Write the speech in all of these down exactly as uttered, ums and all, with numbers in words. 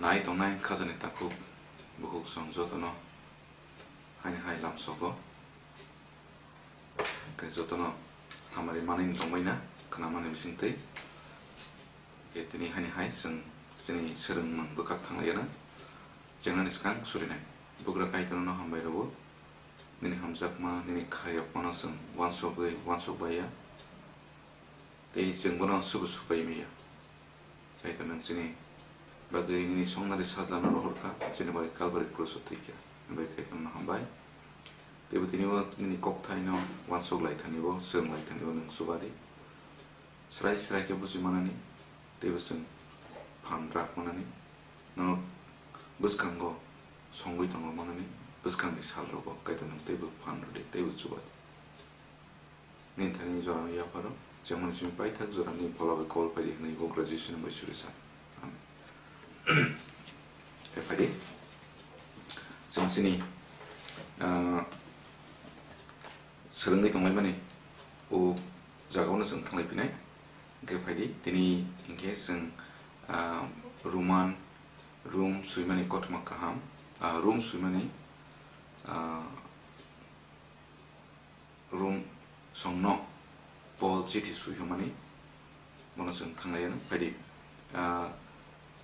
Ai tongnai khajani takhuk bukhuk chwng jotono haini hai lamsogo. Khe jotono hamari manwi tongbaina khnamani bisingtwi. Khe tini haini hai chwng chini swrwngmung bwkhak thanglaiyana chengnani swkang surinai. Bugra Kaitorno hambai rwo, nini hamjakma, nini khairokmano chwng uansugwi uansukbaiya. Tei chwng bono subu subai maya. Kaitor nwng chini bagwi nini songnari sajlano rohorkha, chini bagwi Calvary cross-o thwikha. Hwnbai Kaitorno hambai. Teibo tini o nini kokthaino uansuk lai thani bo, chwng lai thani bo nwng chubadi. Srai srai khe buji manani, teibo chwng phan rak manani, nono bwskango songwi tongo manani, bwskangni salrogo Kaitor nwng teibo phan rwdi, teibo chubadi. Nini thani jorani yapharo, chengmani simi paithak jorani phola bai kobol phaidi hwnwi bo graduation bai suri sa. Amen. Khe phaidi. Chwng chini, ah, swrwngwi tonglaimani o jagao no chwng thanglai phinai. Hwnkhe phaidi, tini hinkhe chwng, ah, Roman, Rom swimani kothoma kaham, ah, Rom swimani, ah, Rom songno Paul chithi swi hwnmani bono chwng thanglaiya no phaidi, ah,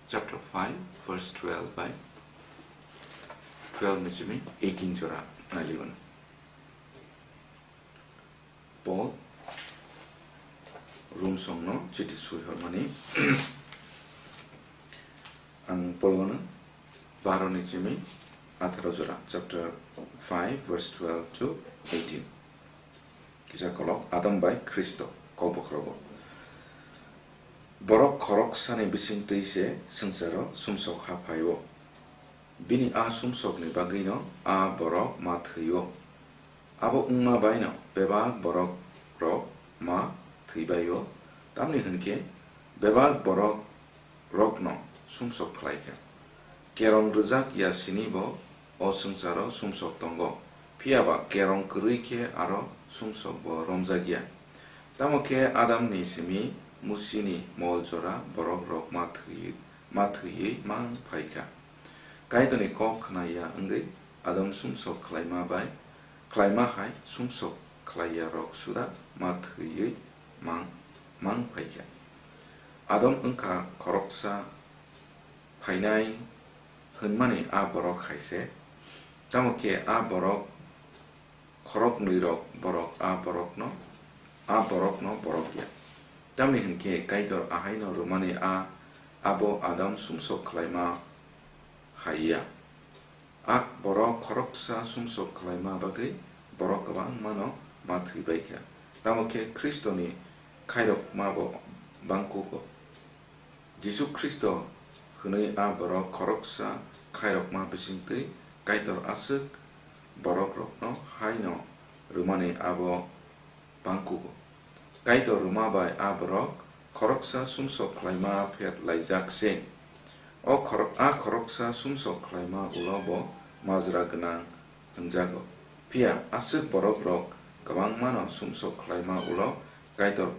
chapter five verse twelve bai twelve ni simi eighteen jora nailaiwano. Paul Rom songno chithi swi hwnmani ang Paul wano baro ni simi atharo jora, chapter five verse twelve to eighteen. Kisa kolok Adam bai Khristo kok bokhorogo. Borok khoroksani bisingtwi se swngcharo sumsok ha phaio. Bini a sumsokni bagwino a borok ma thwio. Abo wngma baino bebak borok rok ma thwibaio, tamni hwnkhe bebak borok rokno sumsok khlaikha. Kerong rwjak ya sini bo o swngcharo sumsok tongo, phiyaba kerong kwrwi khe aro sumsok bo romjak ya. Tamo khe Adamni simi Musini mol jora borok rok ma thwi-, ma thwiwi mang phaikha. Kaitorni kok khna ya wngwi Adam sumsok khlaima bai, khlaima hai sumsok khlai ya rok suda ma thwiwi mang, mang phaikha. Adam wngkha khoroksa phainai hwnmani a borok hai se, tamo khe a borok khoroknwi rok borok a borokno, a borokno borok ya. Tamni hwnkhe Kaitor ahaino rwmani a, abo Adam sumsok khlaima hai ya. A borok khoroksa sumsok khlaima bagwi borok kwbangmano ma thwibaikha. Tamo khe Khristoni khairokma bo bangkugo. Jisu Khristo hwnwi a borok khoroksa khairokma bisingtwi Kaitor aswk borokrokno haino rwmani abo bangkugo. Kaitor rwma bai a borok khoroksa sumsok khlaima pher laijak se. O khorok-, a khoroksa sumsok khlaima ulo bo majra gwnang hwnjago. Phiya aswk borokrok kwbangmano sumsok khlaima ulo Kaitor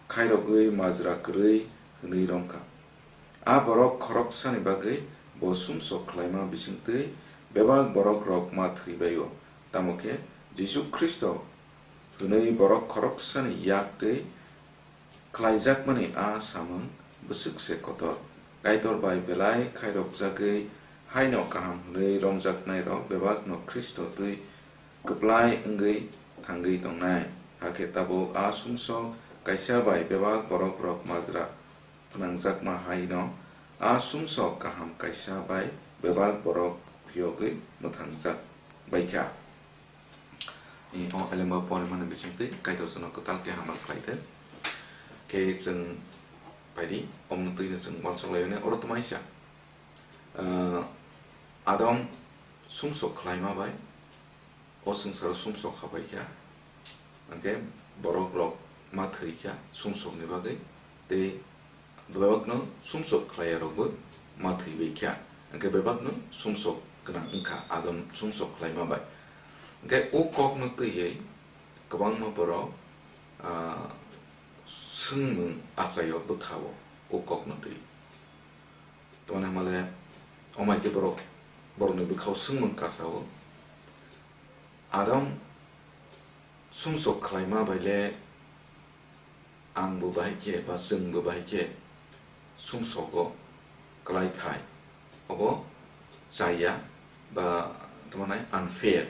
khairogwi majra kwrwi hwnwi romkha. A borok khoroksani bagwi bo sumsok khlaima bisingtwi bebak borokrok ma thwibaio. Tamo khe Jisu Khristo hwnwi borok khoroksani yak twi khlaijakmani a samung bwswk se kotor. Kaitor bai belai khairokjagwi haino kaham hwnwi romjaknairok bebakno Khristo twi kwplai wngwi thangwi tongnai. Hakhe tabuk a sumsok kaisa bai bebak borokrok majra phnangjakma haino a sumsok kaham kaisa bai bebak borok phiyogwi mwthangjak baikha. I o elemba porimani bisingtwi Kaitor chwngno kwtal khe hamar khlai de. Khe chwng phaidi, omno twino chwng uansuk laio ne, oro twmaisa, ah, Adam sumsok khlaima bai o swngcharo sumsok habaikha, hwnkhe borokrok ma thwikha sumsokni bagwi, tei bebakno sumsok khlaiyarokbo ma thwibaikha, hwnkhe bebakno sumsok gwnang wngkha Adam sumsok khlaima bai. Hwnkhe o kokno twiwi kwbangma borok, ah, swngmung achaio bwkha-o o kokno twi. Tamni hwnmale Khe borok, borokni bwkhao swngmung kasao, Adam sumsok khlaima bai le ang bo bahai khe ba chwng bo bahai khe sumsogo klai thai, obo chaya ba tamo nai unfair.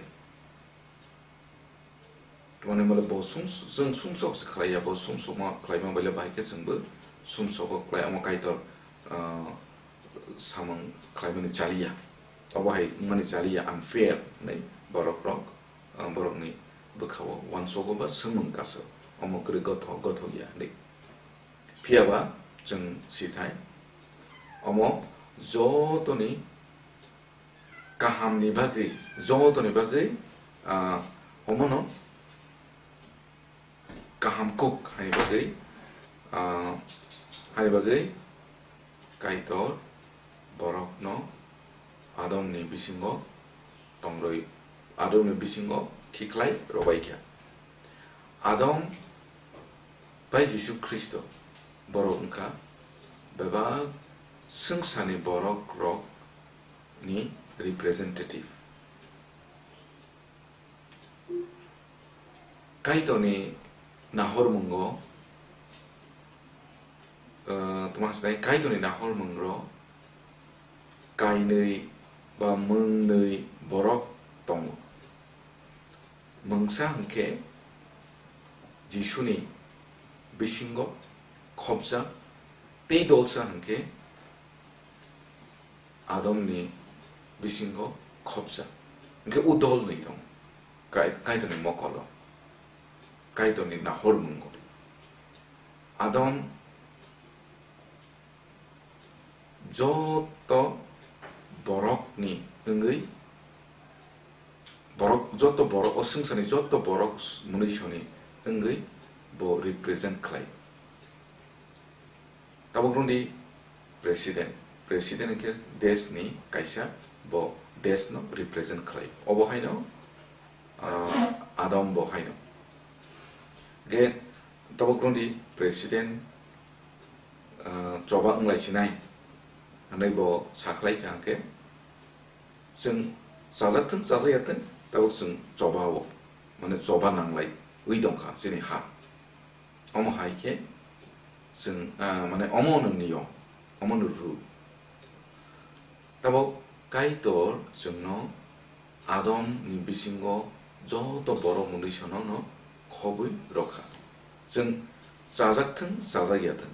Tamo nai mole bo sum-, chwng sumsok se khlai ya, bo sumsokma khlaima bai le bahai khe chwng bo sumsogo klai, omo Kaitor, ah, samung khlaimani chaliya, obo hai wngmani chaliya unfair hinwi borok rok, ah, borokni bwkhao uansogo ba swngmung kaso, omo kwrwi gothok, gothok ya hinwi. Phiya ba chwng sithai, omo jotoni kahamni bagwi, jotoni bagwi, ah, omono kaham kuk haini bagwi, ah, haini bagwi Kaitor borokno Adamni bisingo tongrwi, Adamni bisingo khiklai rwbaikha. Adam bai Jisu Khristo borok wngkha bebak swngcharni borok rokni representative. Kaitorni nahormungo, eh, tamo hai Kaitorni nahormungo kainwi ba mwngnwi borok tongo. Mungsa hwnkhe Jisuni bisingo khopjak, tei dolsa hwnkhe Adamni bisingo khopjak. Hwnkhe o dolnwi tongo. Kai-, Kaitorni mokolo, Kaitorni nahormungo. Adam joto borokni wngwi, borok, joto borok, o swngcharni joto borok mwnwisoni wngwi bo represent khlai. Tabuk rwngdi president. President hwnkhe deshni kaisa, bo deshno represent khlai. Obo haino, ah, Adam bo haino. Ge tabuk rwngdi president, ah, choba wnglaichinai hwnwi bo sakhlai kha hwnkhe, chwng chajak thung, chajak ya thung, tabuk chwng choba o, mane choba nanglai wi tongkha chini ha. Omo hai khe chwng, ah, mane omo nwng nio, omo nw rw. Tabuk Kaitor chwngno Adamni bisingo joto borok mwnwisono no khobwi rwkha. Chwng chajak thung, chajak ya thung,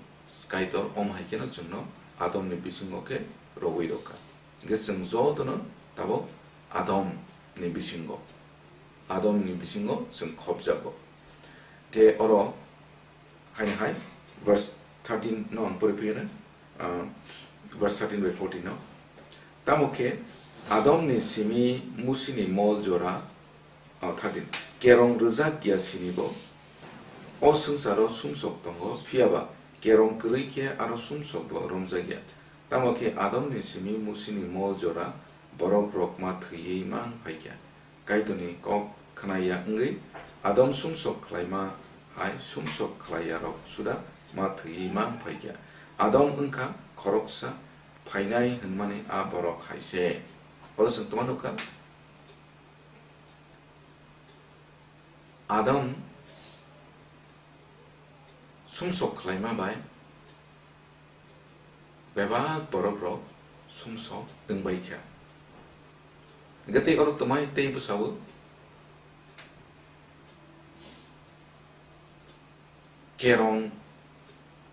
Kaitor omo hai kheno chwngno Adamni bisingo khe rwui rwkha. Hwnkhe chwng jotono tabuk Adamni bisingo, Adamni bisingo chwng khopjago. Khe oro haino hai verse thirteen no ang pori phiyano, ah, verse thirteen by fourteen no. Tamo khe Adamni simi Musini mol jora, ah, thirteen, kerong rwjak ya sini bo. O swngcharo sumsok tongo, phiya ba kerong kwrwi khe aro sumsok bo romjak ya. Tamo khe Adamni simi Musini mol jora borok rok ma thwiwi mang phai kha. Kaitorni kok khna ya wngwi Adam sumsok khlaima hai sumsok khlai ya rok suda ma thwiwi mang phai kha. Adam wngkha khoroksa phainai hwnmani a borok hai se. Oro chwng tongma nukha, Adam sumsok khlaima bai bebak borok rok sumsok wngbai kha. Hwnkhe tei oro twmai tei bwsao kerong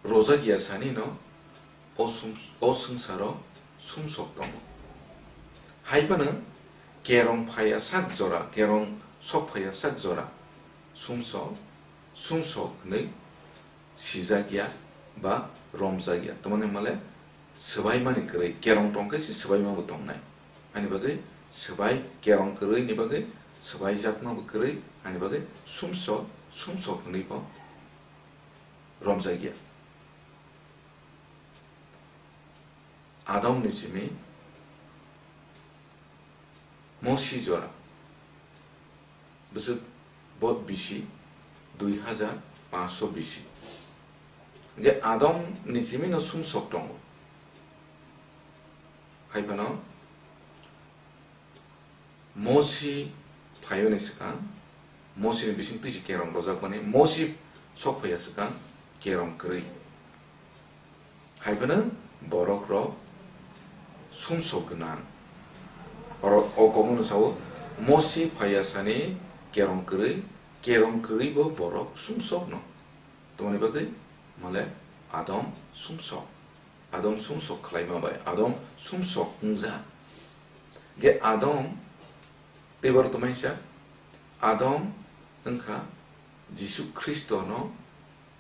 rojak ya sani no o sum-, o swngcharo sumsok tongo. Hai phano kerong phaiya sak jora, kerong sok phaiya sak jora sumsok, sumsok hwnwi sijak ya ba romjak ya. Tamoni hwnmale swbaimani kwrwi, kerong tong khe se swbaima bo tongnai. Ani bagwi swbai, kerong kwrwi ni bagwi swbaijakma bo kwrwi, ani bagwi sumsok, sumsok hwnwi bo romjak ya. Adam ni simi Mosi jora. Bwswk bo bisi dui hajar paanch sho bisi. Hwnkhe Adam ni simi no sumsok tongo. Hai phano Mosi phaiyoni swkang, Mosini bising twi se kerong rojakmani, Mosi sok phaiya swkang kerong kwrwi. Hai phano borok rok sumsok gwnang. Oro o kokno sao, Mosi phaiya sani kerong kwrwi, kerong kwrwi bo borok sumsok no. Tongmani bagwi male Adam sumsok. Adam sumsok khlaima bai, Adam sumsok wngjak. Ge Adam tei borok tongmani sa, Adam wngkha Jisu Khristo no,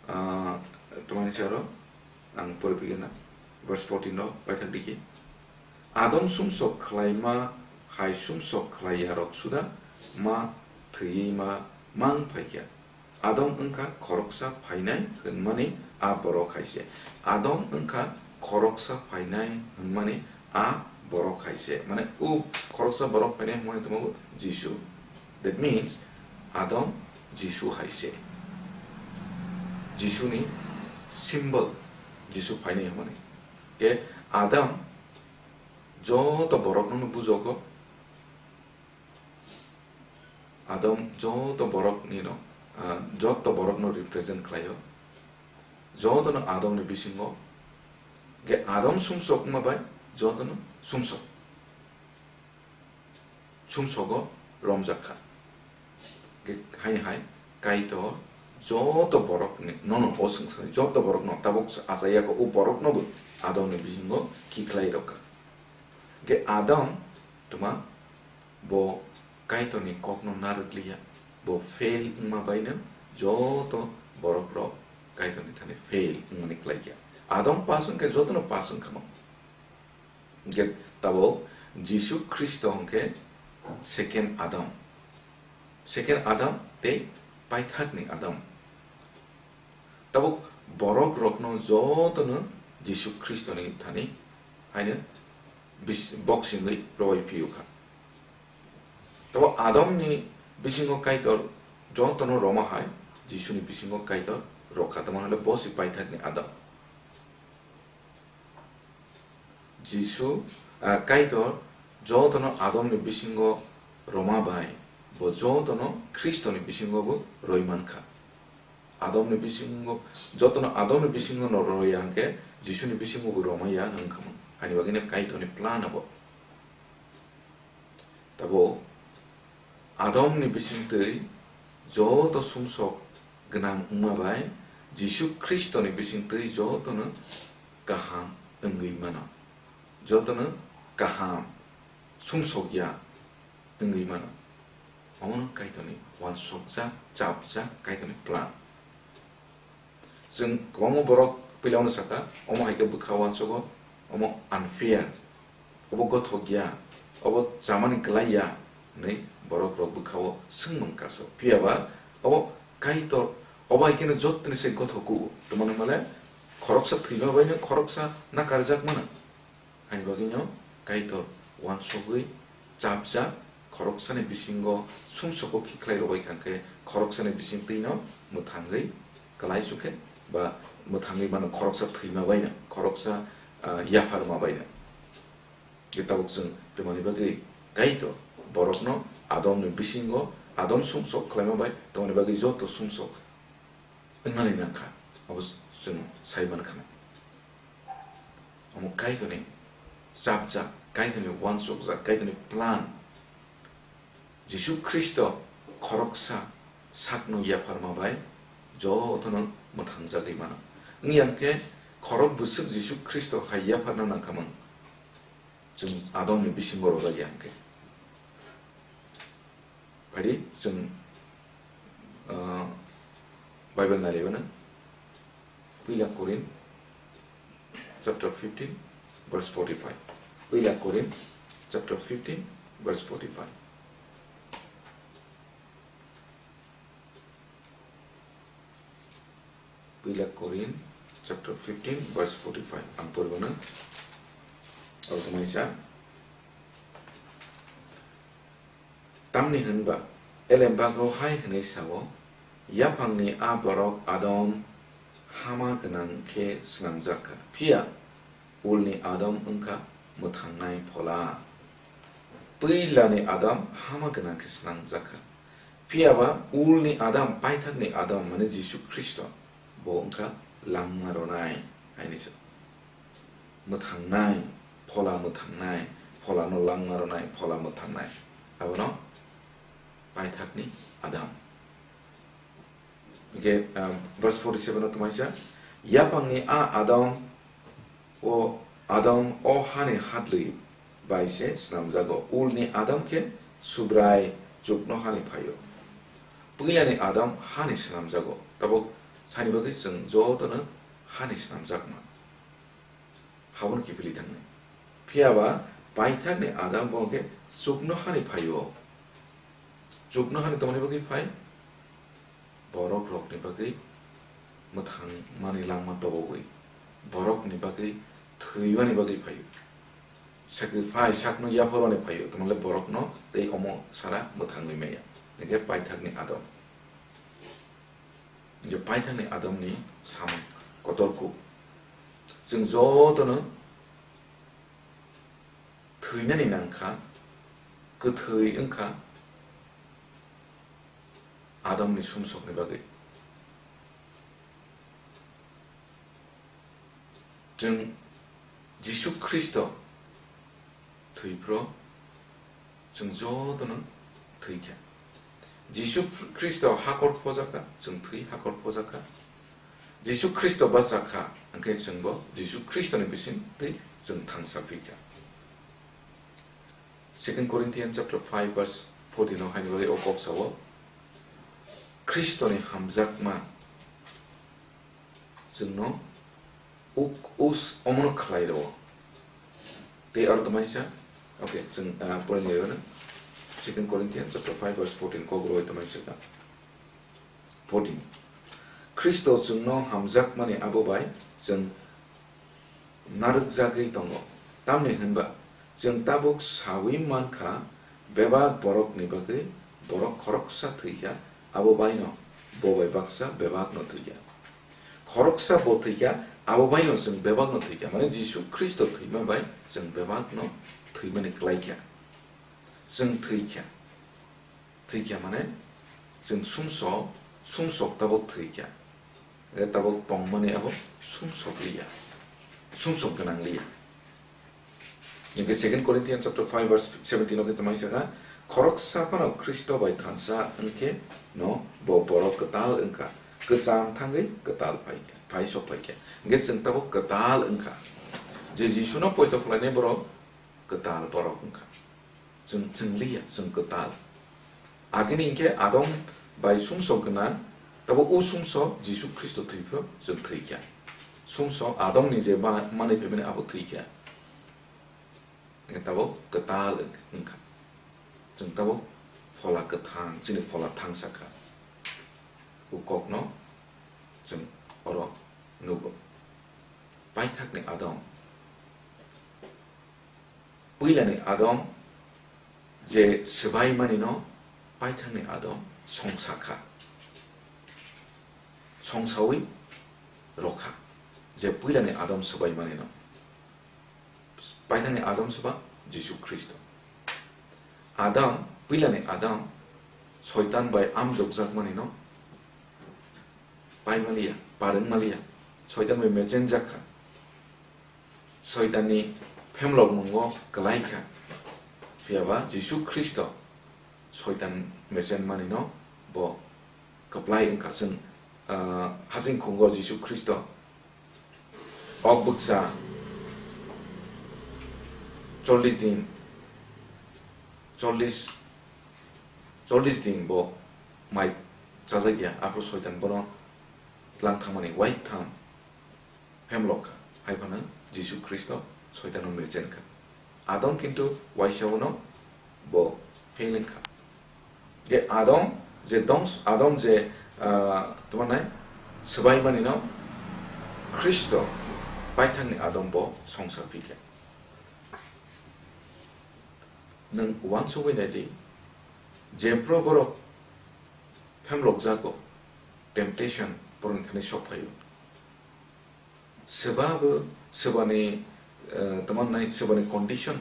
ah, tongmani sa oro ang pori pigena, verse fourteen no paithak dikhi. Adam sumsok khlaima hai sumsok khlaiya rok suda ma thwiwi ma mang phaikha. Adam wngkha khoroksa phainai hwnmani a borok hai se. Adam wngkha khoroksa phainai hwnmani a borok hai se. Mane, o khoroksa borok phainai hwnmani tongmani Jisu. That means, Adam Jisu hai se. Jisuni symbol, Jisu phainai hwnmani. Ke Adam joto borokno bujogo, Adam joto borokni no, ah, joto borokno represent khlaio. Jotono Adamni bisingo, ge Adam sumsok wngma bai jotono sumsok. Sumsogo romjak kha. Ge hai hai Kaitor joto borokni, nono o swngcharni joto borokno tabuk achaiya kho, o boroknobo Adamni bisingo khiklai rok kha. Ge Adam tuma bo Kaitorni kokno narwk liya, bo fail wngma baino joto borok rok Kaitorni thani fail wngmani khlai kha. Adam pass wngkhe jotono pass wngkha mo. Hingkhe tabuk Jisu Khristo hwnkhe second Adam. Second Adam tei paithakni Adam. Tabuk borok rokno jotono Jisu Khristoni thani haino bis-, boksingwi rwui phiyokha. Tabuk Adamni bisingo Kaitor jotono roma hai Jisuni bisingo Kaitor rokha, tamo hwnle bo se paithakni Adam. Jisu, ah, Kaitor jotono Adamni bisingo roma bai, bo jotono Khristoni bisingo bo roi mankha. Adamni bisingo, jotono Adamni bisingo no roi ya hwnkhe, Jisuni bisingo bo roma ya hwnwi wngkha mo. Haini bagwino Kaitorni plan abo. Tabuk Adamni bisingtwi joto sumsok gwnang wngma bai Jisu Khristoni bisingtwi jotono kaham wngwi mano. Jotono kaham sumsok ya wngwi mano. Omono Kaitorni uansukjak, chapjak Kaitorni plan. Chwng kwbangma borok puila-o no sakha, omo hai khe bwkha uansugo, omo unfair, obo gothok ya, obo chamani kwlai ya hwnwi borok rok bwkha-o swngmung kasa. Phiya ba obo Kaitor, obo hai kheno jottoni se gothok kugo. Tamoni hwnmale khoroksa thwima bai no khoroksa nakarjak mano. Haini bagwino Kaitor uansugwi chapjak, khoroksani bisingo sumsokgo khikhlai rwbai kha khe, khoroksani bisingtwino mwthangwi kwlai sukhe, ba mwthangwi mano khoroksa thwima baino, khoroksa, ah, yapharma baino. Je tabuk chwng twmani bagwi Kaitor borokno Adamni bisingo, Adam sumsok khlaima bai twmani bagwi joto sumsok wngnani nangkha, abo chwng sai mankha. Omo Kaitorni chapjak, Kaitorni uansukjak, Kaitorni plan. Jisu Khristo khoroksa sakno yapharma bai jotono mwthangjagwi mano. Wngya hwnkhe khorok bwswk Jisu Khristo hai yapharna nangkhamung. Chwng Adamni bisingo rwjakya hwnkhe. Phaidi chwng, ah, Bible nailaibano. Puila Korin chapter fifteen, verse forty-five. Puila Korin chapter fifteen, verse forty-five. Puila Korin chapter fifteen, verse forty-five. Ang poribano. Abo khe maisa. Tamni hwnba, elembago hai hwnwi sao, "Yaphangni a borok Adam hama gwnang khe snamjak kha, phiya ulni Adam wng kha mwthangnai phola." Puilani Adam hama gwnang khe snamjak kha. Phiya ba ulni Adam, paithakni Adam, mane Jisu Khristo, bo wng kha langma rwnai, haini se. Mwthangnai, phola mwthangnai, pholano langma rwnai, phola mwthangnai. Abono paithakni Adam. Hingke, um, verse forty-seven o tongmani sa, yapangni a Adam o, Adam o hani hadlwi bai se snamjago. Ulni Adam khe Subrai chukno hani phaio. Puilani Adam hani snamjago. Tabuk sani bagwi chwng jotono hani snamjakma. Habono kiphilwi thangnai. Phiya ba paithakni Adam bo khe chukno hani phaio. Chukno hani tongmani bagwi phai? Borok rokni bagwi mwthangmani langma tobogwi, borokni bagwi thwimani bagwi phaio. Sacrifice, sakno yapharmani phaio, tamole borokno tei omo sara mwthangwi maya. Hingke paithakni Adam. Je paithakni Adamni samung kotor kuk. Chwng jotono thwinani nangkha, kwthwi wngkha Adamni sumsokni bagwi. Chwng Jisu Khristo thwiphro chwng jotono thwikha. Jisu Khristo hakor phojakha, chwng thwi hakor phojakha. Jisu Khristo bachakha, hwnkhe chwngbo Jisu Khristoni bising twi chwng thangsa phikha. Second Corinthians chapter five verse fourteen o haini bagwi o kok sao, Khristoni hamjakma chwngno uk-, us-, omono khlai rwo. Tei aro tongmani sa, okay, chwng, ah, poroi nai rwna. Second Corinthians chapter five verse fourteen, kok rwui tongmani sa kha. Fourteen. Khristo chwngno hamjakmani abo bai chwng narwkjagwi tongo. Tamni hwnba chwng tabuk saui mankha, bebak borokni bagwi borok khoroksa thwikha, abo baino bo bai baksa bebakno thwikha. Khoroksa bo thwikha, abo baino chwng bebakno thwikha. Mane Jisu Khristo thwima bai chwng bebakno thwimani klaikha. Chwng thwikha. Thwikha mane chwng sumsok, sumsok tabuk thwikha. Hwnkhe tabuk tongmani abo sumsok liya. Sumsok gwnang liya. Hingke Second Corinthians chapter five verse seventeen o khe tongmani sakha, khoroksa phano Khristo bai thansa wngkhe no bo borok kwtal wngkha, kwchang thangwi kwtal phaikha, phai sok phaikha. Hingke chwng tabuk kwtal wngkha. Je Jisuno poito khlainai borok kwtal borok wngkha. Chwng, chwng liya, chwng kwtal. Agini hingke Adam bai sumsok gwnang, tabuk o sumsok Jisu Khristo thwiphro chwng thwikha. Sumsok Adamni je ma-, manwi phaimani abo thwikha. Hingke tabuk kwtal wng-, wngkha. Chwng tabuk phola kwthang, chini phola thangsa kha. O kokno chwng oro nugo. Paithakni Adam. Puilani Adam je swbaimanino paithakni Adam songsa kha. Songsaui rwkha. Je puilani Adam swbaimanino. Paithakni Adam swba Jisu Khristo. Adam, puilani Adam, Soitan bai amjokjakmanino paimaliya, parwngmaliya, Soitan bai mechenjak kha. Soitanni phemlokmungo kwlai kha. Phiya ba Jisu Khristo Soitan mechenmanino bo kwplai wngkha. Chwng, ah, hasing khungo Jisu Khristo ok bwkcha chollish din, chollish, chollish din bo mai chajak ya, aphuru Soitan bono tlang thangmani waitham phemlok kha, hai phano Jisu Khristo Soitano mechen kha. Adam kintu waisa uno bo fail wng kha. Je Adam je dong, Adam je, ah, tamo nai swbai mani no Khristo paithakni Adam bo songsa phi kha. Nwng uansugwi nai di, jephru borok phemlok jago, temptation borokni thani sok phaio. Swba bo, swbani, eh, tamo nai, swbani condition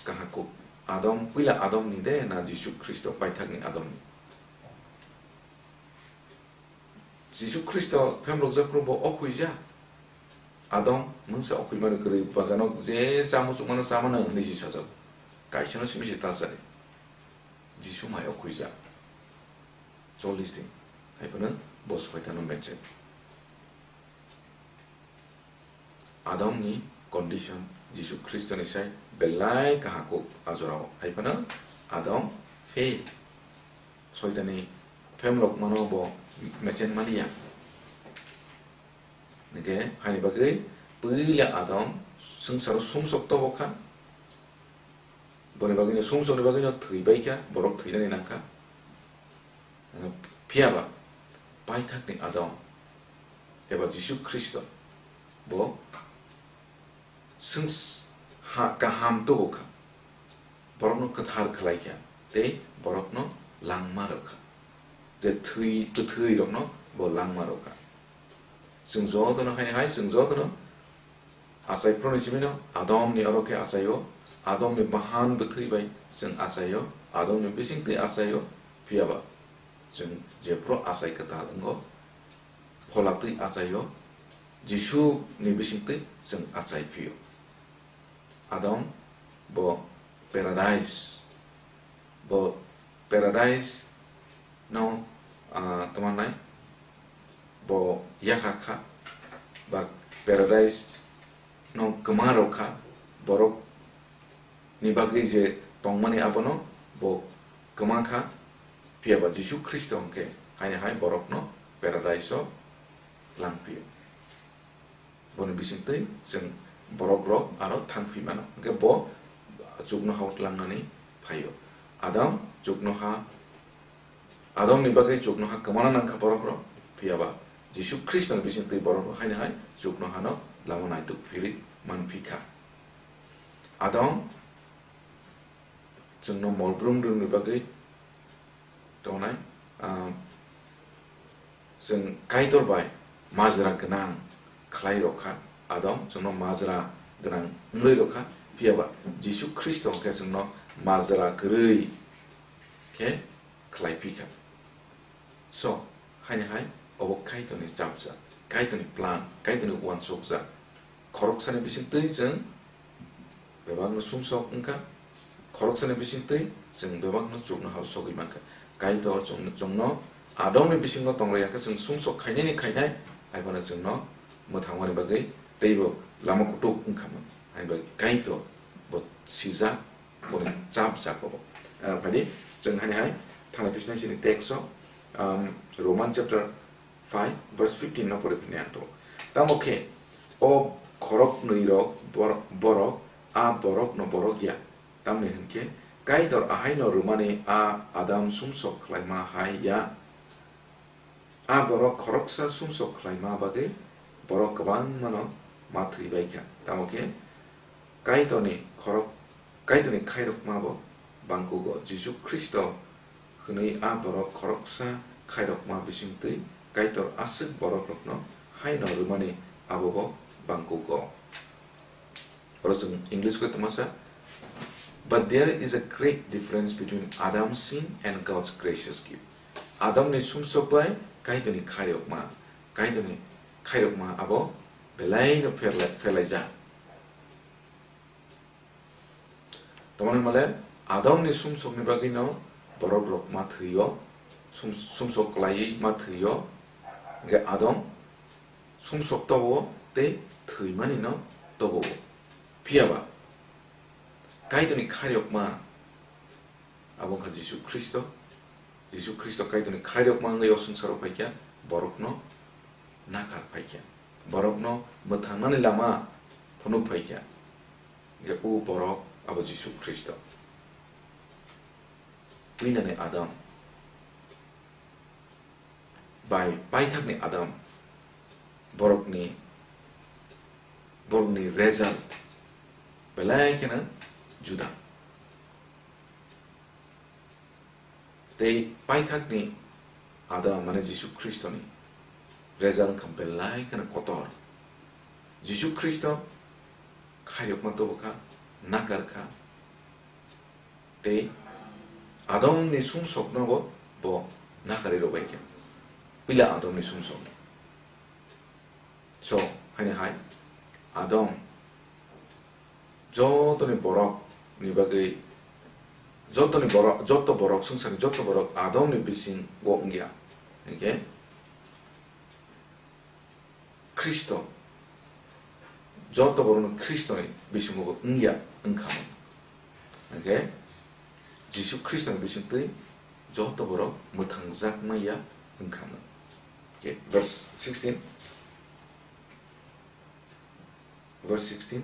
kaham kuk Adam, puila Adam ni de na Jisu Khristo paithak ni Adam ni? Jisu Khristo phemrokjak phuru bo okhuijak. Adam mungsa okhui mani kwrwi, bagano je chamung chukmano chamano hinwi si sajak. Kaisano simi se ta chadi. Jisu mai okhuijak. Chollish din. Hai phano bo soitano mechek. Adam ni condition Jisu Khristo ni sai belai kaham kuk a jora o. Hai phano Adam fail. Soitani phemrok mano bo mecheng maliya. Hingke haini bagwi puila Adam swngcharo sumsok tobo kha. Boni bagwino sumsokni bagwino thwi bai kha, borok thwinani nang kha. Phiya ba paithakni Adam eba Jisu Khristo bo swngch-, ha kaham tubu kha, borokno kwthar khlai kha tei borokno langma rw kha, je thwi, kwthwi rokno bo langma rw kha. Chwng jotono haini hai, chwng jotono achai phuruni simino Adomni oro khe achaio, Adomni bahan bwthwi bai chwng achaio, Adomni bisingtwi achaio, phiya ba chwng jephuru achai kwtal wngo, phola twi achaio, Jisu ni bisingtwi chwng achai phio. Adam bo paradise, bo paradise no, ah, tongma nai, bo yakha kha, ba paradise no kwma rw kha, borok ni bagwi je tongmani abono bo kwma kha, phiya ba Jisu Khristo hwnkhe haini hai borokno paradise o tlang phio. Boni bisingtwi chwng borok rok aro thang phi mano. Hwnkhe bo chuknoha o tlangnani phaio. Adam chuknoha, Adam ni bagwi chuknoha kwmana nang kha borok rok, phiya ba Jisu Khristo ni bisingtwi borok rok haini hai chuknoha no lama naituk phirwi man phi kha. Adam chwngno mol brum brum ni bagwi tongnai, ah, chwng Kaitor bai majra gwnang khlai rw kha, Adam chwngno majra gwnang wngwi rw kha, phiya ba Jisu Khristo hwnkhe chwngno majra kwrwi khe khlai phi kha. So, haini hai obo Kaitorni chapjak, Kaitorni plan, Kaitorni uansukjak. Khoroksani bisingtwi chwng bebakno sumsok wngkha, khoroksani bisingtwi chwng bebakno chuknoha o sogwi mankha. Kaitor chwng-, chwngno Adomni bisingo tongrwya khe chwng sumsok khainani khainai, hai phano chwngno mwthangmani bagwi teibo lama kutuk wngkha man. Hai bai Kaitor bo sijak, boni chapjak obo. Ah, phadi chwng haini hai thanglai phisnai chini text o, um, Roman chapter five verse fifteen no pore phini ang tongo. Tamo khe o khoroknwi rok bor-, borok, a borok no borok ya. Tamni hwnkhe Kaitor ahaino rwmani a Adam sumsok khlaima hai ya. A borok khoroksa sumsok khlaima bagwi borok kwbangmano ma thwi bai kha. Tamo khe Kaitorni khorok-, Kaitorni khairokma bo bangkugo. Jisu Khristo hwnwi a borok khoroksa khairokma bisingtwi Kaitor aswk borokrokno haino rwmani abo bo bangkugo. Oro chwng English khe twmasa, "But there is a great difference between Adam's sin and God's gracious gift." Adamni sumsok bai Kaitorni khairokma, Kaitorni khairokma abo belaino pherlai-, pherlaijak. Tamoni hwnmale Adamni sumsokni bagwino borok rok ma thwio, sum-, sumsok kwlaiwi ma thwio, hwnkhe Adam sumsok tobo tei thwimanino tobo. Phiya ba Kaitorni khairokma abo wngkha Jisu Khristo. Jisu Khristo Kaitorni khairokma wngwi o swngcharo phaikha, borokno nakhar phaikha, borokno mwthangnani lama phunuk phaikha. Hwnkhe o borok abo Jisu Khristo. Puilani Adam bai paithakni Adam, borokni, borokni result belai kheno juda. Tei paithakni Adam, mane Jisu Khristoni result wngkha belai kheno kotor. Jisu Khristo khairokma tobokha, nakarkha, Tei Adomni sumsokno bo, bo nakarwi rwbai kha. Puila Adomni sumsokno. So, haini hai, Adam jotoni borok ni bagwi, jotoni borok, joto borok, swngcharni joto borok Adam ni bisingo wngya. Hwnkhe Khristo, joto borokno Khristoni bisingo wngya wngkha. Hwnkhe Jisu Khristoni bisingtwi joto borok mwthangjak maya wngkha. Okay, verse sixteen. Verse sixteen.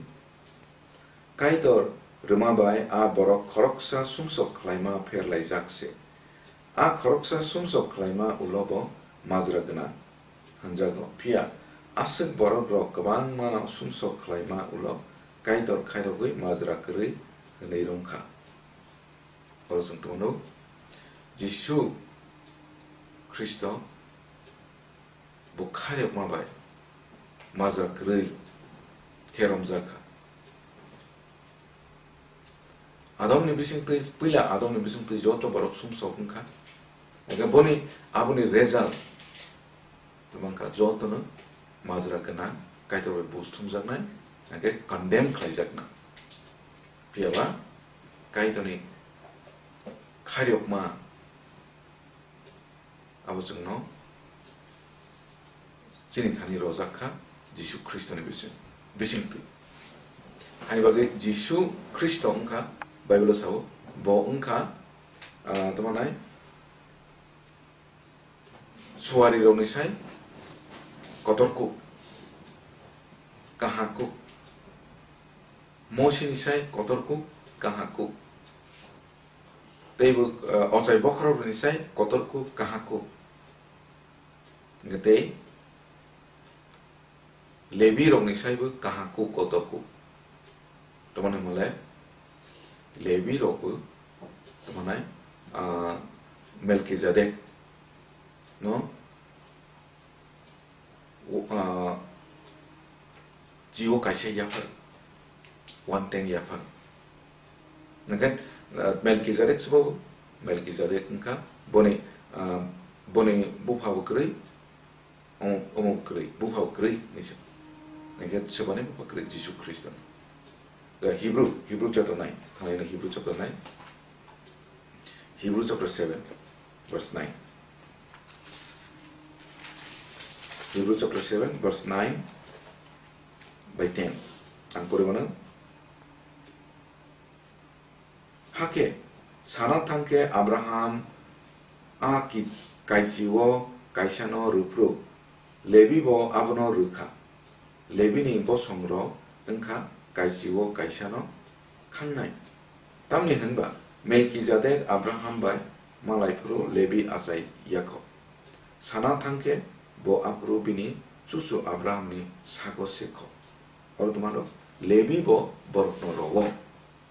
Kaitor rwma bai a borok khoroksa sumsok khlaima pherlaijak se. A khoroksa sumsok khlaima ulo bo majra gwnang hwnjago. Phiya aswk borok rok kwbangma no sumsok khlaima ulo Kaitor khairogwi majra kwrwi hwnwi rwngkha. Oro chwng tongo Jisu Khristo bo khairokma bai majra kwrwi khe romjak kha. Adomni bisingtwi, puila Adomni bisingtwi joto borok sumsok wngkha. Hwnkhe boni, aboni result, tei mankha jotono majra gwnang, Kaitor bai buj thumjaknai, hwnkhe condemn khlaijaknai. Phiyaba Kaitorni khairokma abo chwngno chini thani rojak kha Jisu Khristoni bising, bisingtwi. Ani bagwi Jisu Khristo wngkha, Bible-o sao, bo wngkha, ah, tamo nai, suarirokni sai kotor kuk, kaham kuk, Mosini sai kotor kuk, kaham kuk. Tei bo, eh, ochai bokhorokrokni sai kotor kuk, kaham kuk. Hwnkhe tei Lebi rokni sai bo kaham kuk, kotor kuk. Tamoni hwnle Lebi rok bo tamoni, ah, Melkizedek no, ah, jiwo kaisa yaphar, one tenth yaphar. Hwnkhe, ah, Melkizedek se bo, Melkizedek wngkha boni, ah, boni bupha bo kwrwi, omo, omo kwrwi, bupha bo kwrwi hinwi se. Hwnkhe seboni bupha kwrwi Jisu Khristo. Eh, Hebrew, Hebrew chapter nine, thanglaina Hebrew chapter nine. Hebrew chapter seven, verse nine. Hebrew chapter seven, verse nine by ten. Ang pori mano. Hakhe, sana thangkhe Abraham a ki-, kaichio kaisano rwphru, Lebi bo abono rwkha. Lebini bosongrok wngkha kaichio kaisano khangnai. Tamni hwnba Melkizedek Abraham bai malaiphuru Lebi achai yakho. Sana thangkhe bo aphuru bini chuchu Abrahamni sago sekho. Oro twmano Lebi bo borokno rogo.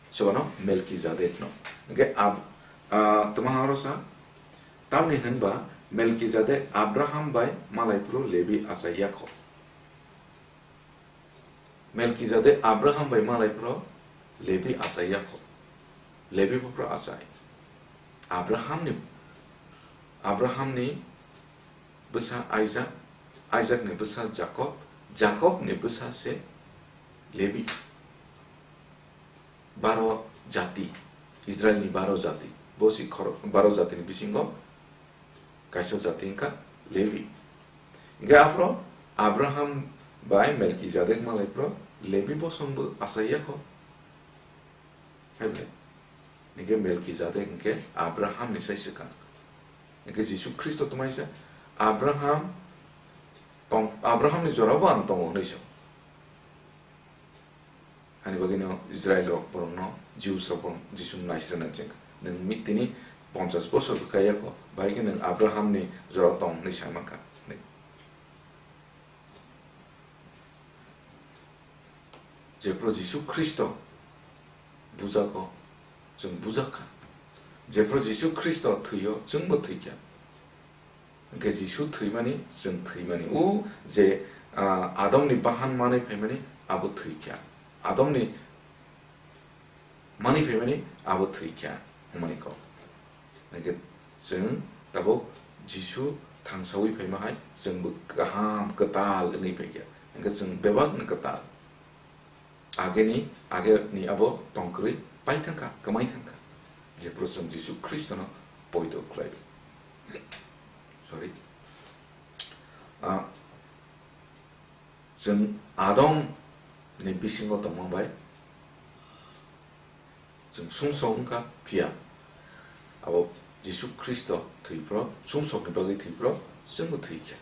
Sebano Melkizedekno. Hwnkhe Ab-, ah, twma oro sa, tamni hwnba Melkizedek Abraham bai malaiphuru Lebi achai yakho. Melkizedek Abraham bai malaiphuru Lebi achai yakho. Lebi buphuru achai. Abrahamni, Abrahamni bwsa Isaac, Isaacni bwsa Jacob, Jacobni bwsa se Lebi. Baro jati, Israilni baro jati, bo si khoro-, baro jatini bisingo kaisa jati wngkha Lebi. Hingkhe aphro Abraham bai Melkizedek malaiphro Lebi bosongbo achai yakho. Hai ble? Hingkhe Melkizedek hingkhe Abrahamni sai swkang. Hingkhe Jisu Khristo twmai se Abraham tong-, Abrahamni jorabo ang tongo hwnwi sa. Hani bagwino Israel rok borokno, Jews rok borok Jisuni naisra nai chengkha. Nwng mi-, tini ponchash bosor bwkha yakho, bahai khe nwng Abrahamni jorao tong hwnwi sa mankha. Jephru Jisu Khristo bujako, chwng bujakha. Jephru Jisu Khristo thwio, chwngbo thwikha. Hingkhe Jisu thwimani, chwng thwimani. O je, ah, Adomni bahan manwi phaimani, abo thwikha. Adomni manwi phaimani, abo thwikha. Mani kok. Hingke chwng tabuk Jisu thangsawi phaima hai chwngbo kaham kwtal wngwi phaikha. Hingke chwng bebakno kwtal. Ageni, ageni abo tongkwrwi pai thangkha, kwmai thangkha. Jephru chwng Jisu Khristono poito khlai. Sorry. Ah, chwng Adam ni bisingo tongma bai chwng sumsok wngkha, phiya abo Jisu Khristo thwiphro, sumsokni bagwi thwiphro, chwngbo thwikha.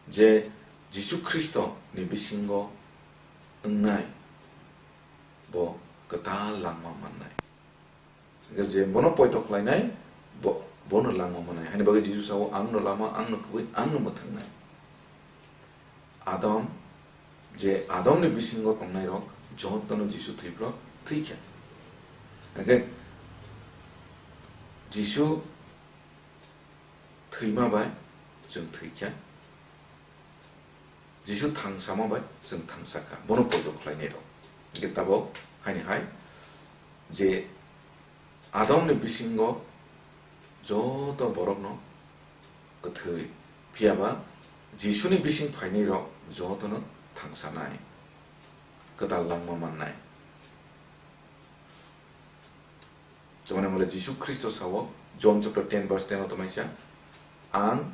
Je Jisu Khristo ni bisingo wngnai, bo kwtal langma mannai. Hingke je bono poito khlainai, bo, bono langma mannai. Haini bagwi Jisu sao, "Angno lama, angno kubui, angno mwthangnai." Adam, je Adamni bisingo tongnairok jotono Jisu thwiphro thwikha. Hingke Jisu thwima bai chwng thwikha. Jisu thangsama bai chwng thangsakha, bono poito khlainairok. Hingke tabuk haini hai je Adamni bisingo joto borokno kwthwi, phiyaba Jisuni bising phainairok jotono thangsanai, kwtal langma mannai. Tamani mole Jisu Khristo sao, John chapter ten verse ten o tongmai sa, "Ang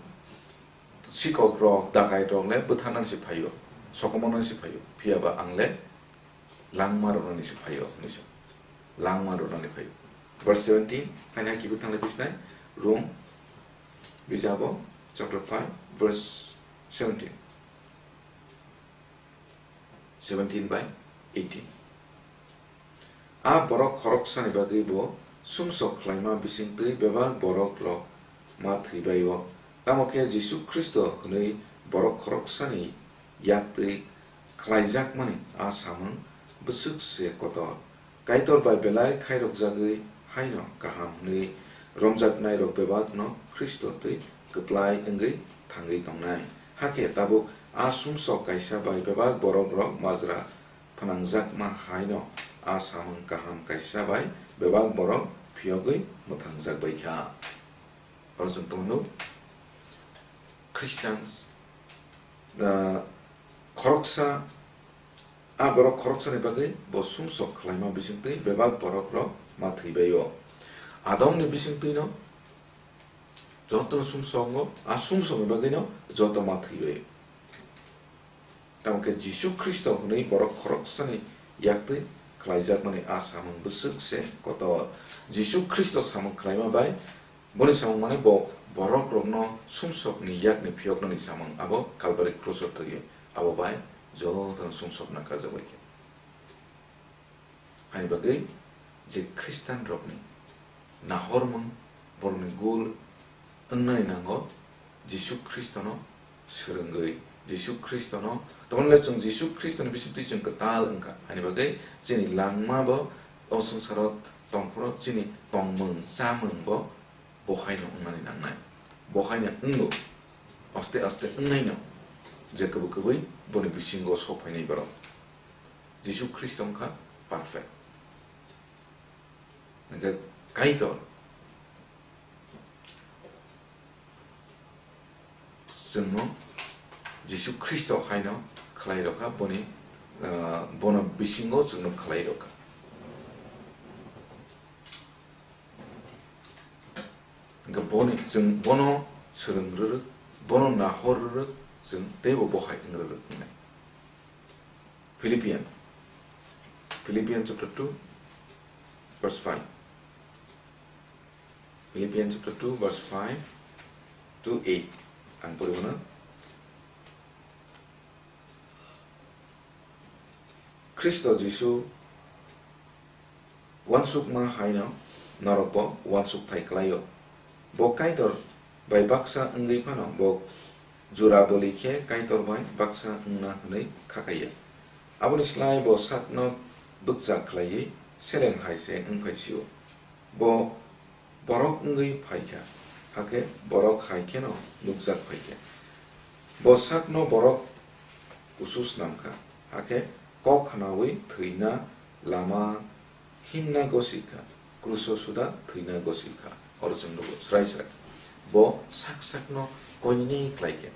sikok rok, dakai rok le bwtharnani se phaio, sokomornani se phaio, phiyaba ang le langma rwnani se phaio," hinwi sa, "Langma rwnani phaio." Verse seventeen, haini hai kiphil thanglai bisnai, Rom bijabo chapter five verse seventeen. Seventeen by eighteen. A borok khoroksani bagwi bo sumsok khlaima bisingtwi bebak borok rok ma thwibai-o. Tamo khe Jisu Khristo hwnwi borok khoroksani yaktwi khlaijakmani a samung bwswk se kotor. Kaitor bai belai khairokjagwi haino kaham hwnwi romjaknairok bebakno Khristo twi kwplai wngwi thangwi tongnai. Hakhe tabuk a sumsok kaisa bai bebak borokrok majra phnangjakma haino a samung kaham kaisa bai bebak borok phiyogwi mwthangjak bai kha. Oro chwng tongo Christian, ah, khoroksa, a borok khoroksani bagwi bo sumsok khlaima bisingtwi bebak borokrok ma thwibai-o. Adamni bisingtwino joto sumsokno, a sumsokni bagwino joto ma thwibai-o. Tamo khe Jisu Khristo hwnwi borok khoroksani yaktwi khlaijakmani a samung bwswk se kotor. Jisu Khristo samung khlaima bai boni samung mane bo borokrokno sumsokni yakni phiyoknani samung, abo Kalbari krusor thwi abo bai jotono sumsokna karjak bai khe. Haini bagwi je Khristianrokni nahormung, borokni gul wngnani nango Jisu Khristono swrwngwi, Jisu Khristono, tamoni le chwng Jisu Khristoni bisingtwi chwng kwtal wngkha. Haini bagwi chini langma bo o swngcharo tongphuru chini tongmung chamung bo bo haino wngnani nangnai. Bo haino wngo, aste aste wngnaino je kwbwi kwbwi boni bisingo sok phainai borok. Jisu Khristo wngkha perfect. Hingke Kaitor chwngno Jisu Khristo haino khlai rokha, boni, ah, bono bisingo chwngno khlai rokha. Hingke boni, chwng bono swrwng rwrwk, bono nahor rwrwk, chwng teibo bo hai wng rwrwk wngnai. Philippian, Philippian chapter two, verse five. Philippian chapter two, verse five to eight. Ang pori mano. Khristo Jisu uansukma haino norokbo uansukthai klaio. Bo Kaitor bai baksa wngwi phano bo jura boli khe Kaitor bai baksa wngna hwnwi kha kaiya. Aboni slai bo sakno bwkjak khlaiwi seleng hai se wng phai sio. Bo borok wngwi phai kha, hakhe borok hai kheno nukjak phai kha. Bo sakno borok kusu snam kha, hakhe kok khnaui thwina lama himna gosik kha. Kruso suda thwina gosi kha. Oro chwng nugo srai srai. Bo sak sakno koinini khlai khe.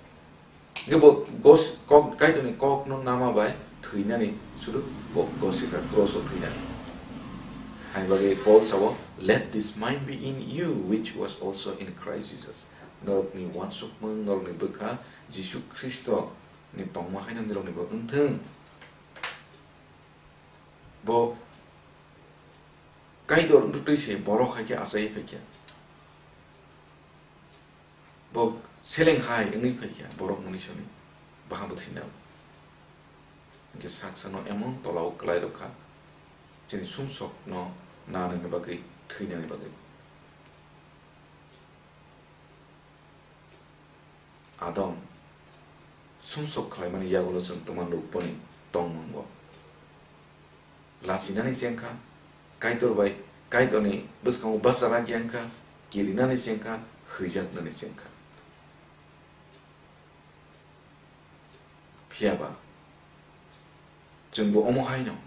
Hingke bo gos-, kok, Kaitorni kokno nama bai thwinani sudu bo gosi kha, kroso thwinani. Hani bagwi Paul sao, "Let this mind be in you, which was also in Christ Jesus." Norokni uansukmung, norokni bwkha Jisu Khristoni tongma haino noroknibo wngthung. Bo Kaitor wngtwi se borok hai khe achai phai kha. Bo seleng hai wngwi phai kha borok munisani baha bwthwino. Hingke sak sakno emon tolao kwlai rw kha, chini sumsokno nanani bagwi, thwinani bagwi. Adam sumsok khlaimani yagulo chwng twma nukboni tongmungo. Lachinani chengkha, Kaitor bai, Kaitorni bwskango bachara kiyangkha, kirinani chengkha, hwijaknani chengkha. Phiyaba, chwngbo omo haino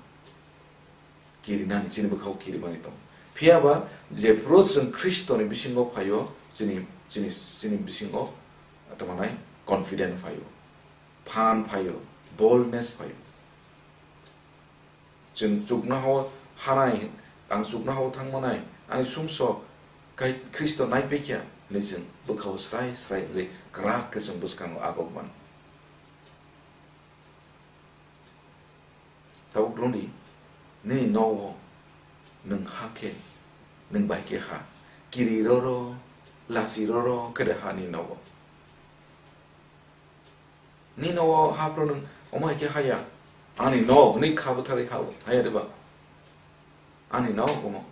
kirinani, chini bwkhao kirimani tongo. Phiyaba, jephru chwng Khristoni bisingo phaio, chini, chini, chini bisingo, tongmanai confident phaio, phan phaio, boldness phaio. Chwng chuknohao hanai, ang chuknohao thangmanai, ani sumsok kai Khristo naiphikya hinwi chwng bwkhao srai srai wngwi kwrak khe chwng bwskango agok mano. Tabuk rwngdi, nini nogo nwng ha khe, nwng bai khe ha, kiri roro, lachi roro khe de ha nini nogo. Nini nogo haphro nwng omo hai khe haya, ani nog hwnwi kha bwtharwi ha-o, haya de ba? Ani nog omo.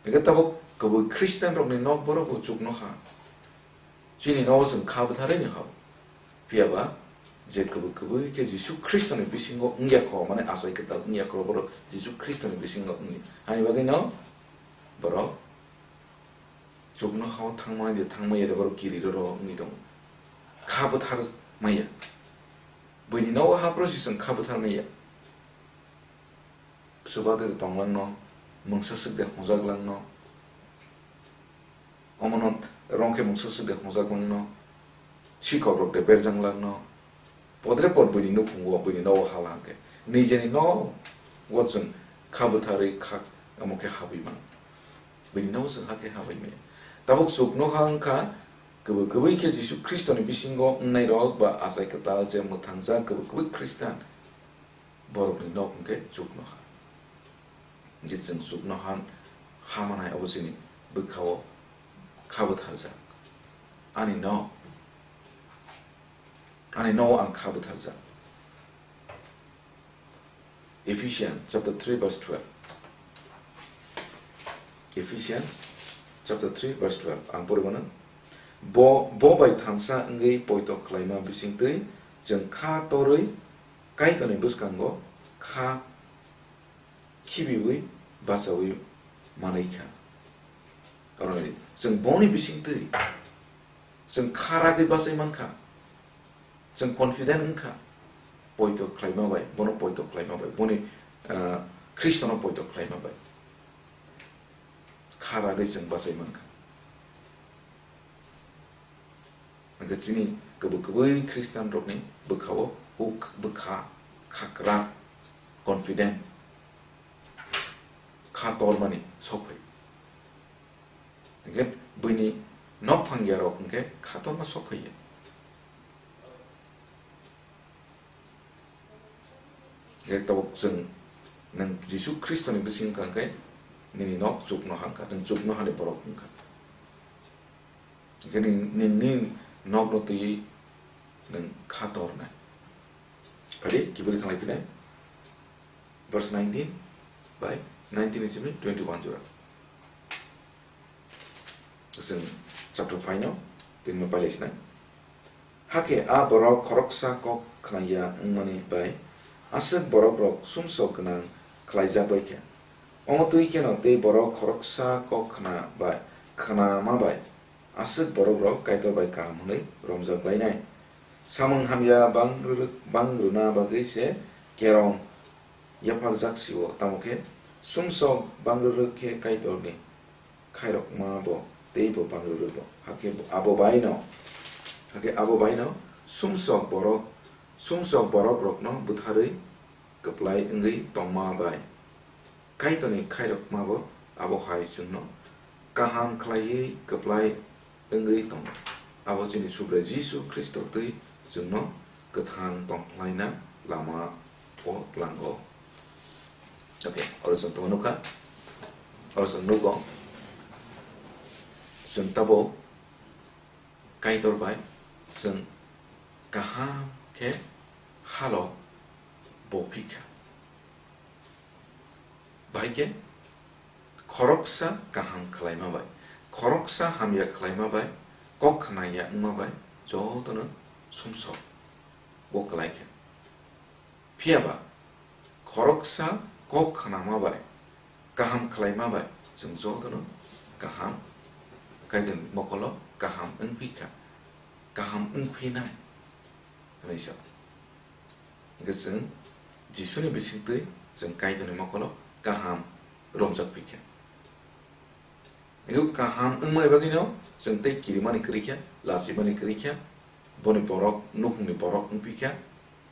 Hingke tabuk kwbwi Khristianrokni nok borok bo chukno kha. Chini nogo chwng kha bwtharwi no ha-o. Phiya ba je kwbwi kwbwi khe Jisu Khristoni bisingo wngya kho, mane achai kwtal wngya kho, borok Jisu Khristoni bisingo wngya. Ani bagwi no borok chuknohao thangmani de thangmaya de borok kiri roro wngwi tongo. Kha bwthar maya. Buini nogo haphro se chwng kha bwthar maya. Chubagra de tonglang no, mungsa swk de hwnjak lang no. Omono rong khe mungsa swk de hwnjak lang no. Sikok rok de berjang lang no. Podre pod buini nukhungo, buini nogo hala hwnkhe. Nijeni nogo chwng kha bwtharwi kha, omo khe habwi man. Buini nogo chwng hakhe habwi maya. Tabuk chuknoha wngkha, kwbwi kwbwi khe Jisu Khristoni bisingo wngnai rok ba achai kwtal je mwthangjak kwbwi kwbwi Khristan borokni nok hwnkhe chuknoha. Je chwng chuknoha ha manai abo chini bwkhao kha bwtharjak. Ani nok, ani nogo ang kha bwtharjak. Ephesians chapter three verse twelve. Ephesians chapter three verse twelve. Ang pori mano. Bo, bo bai thansa wngwi poito khlaima bisingtwi chwng kha torwi Kaitorni bwskango kha khibiwi bachaui manwi kha. Karon chwng boni bisingtwi chwng kha ragwi bachai mankha. Chwng confident wngkha, poito khlaima bai, bono poito khlaima bai, boni, ah, Khristono poito khlaima bai. Kha ragwi chwng bachai mankha. Hwnkhe chini kwbwi kwbwi Khristian rokni bwkhao huk bwkha, khakra, confident, kha tormani sokphai. Hingke buini nok phangya rok hingke kha torma sok phaiya. Hingke tabuk chwng nwng Jisu Khristoni bising wngkha hingke nini nok chuknoha wngkha, nwng chuknohani borok wngkha. Hingke nini, nini nokno twiwi nwng kha tornai. Phadi kiburi thanglai phinai? Verse nineteen bai nineteen ni simi twenty-one jora. Chwng chapter five no tini ma pailai sinai. Hakhe a borok khoroksa kok khnaya wngmani bai aswk borok rok sumsok gwnang khlaijak bai kha. Omo twi kheno tei borok khoroksa kok khna bai, khnama bai aswk borok rok Kaitor bai kaham hwnwi romjak bainai. Samung hamya bang rw-, bang rwna bagwi se kerong yapharjak si-o, tamo khe Sumsok bangrwrwk khe Kaitorni khairokma bo teibo bangrwrwgo. Hakhe abo baino, hakhe abo baino sumsok borok, sumsok borokrokno butharwi kwplai wngwi tongma bai Kaitorni khairokma bo abo hai chwngno kaham khlaiwi kwplai wngwi tongo. Abo chini Subrai Jisu Khristo twi chwngno kwthang tongkhlaina lama o tlango. Okay, oro chwng tongma nukha, oro chwng nugo, chwng tabuk Kaitor bai chwng kaham khe halo bo phikha. Bahai khe khoroksa kaham khlaima bai, khoroksa hamya khlaima bai, kok khna ya wngma bai jotono sumsok bo kwlai kha. Phiya ba khoroksa kok khnama bai, kaham khlaima bai chwng jotono kaham, Kaitorni mokolo kaham wng phi kha, kaham wng phi nai hwnwi sa. Hwnkhe chwng Jisuni bisingtwi chwng Kaitorni mokolo kaham romjak phi kha. Ego kaham wngmani bagwino chwng tei kirimani kwrwi kha, lachimani kwrwi kha, boni borok, nukhungni borok wng phi kha,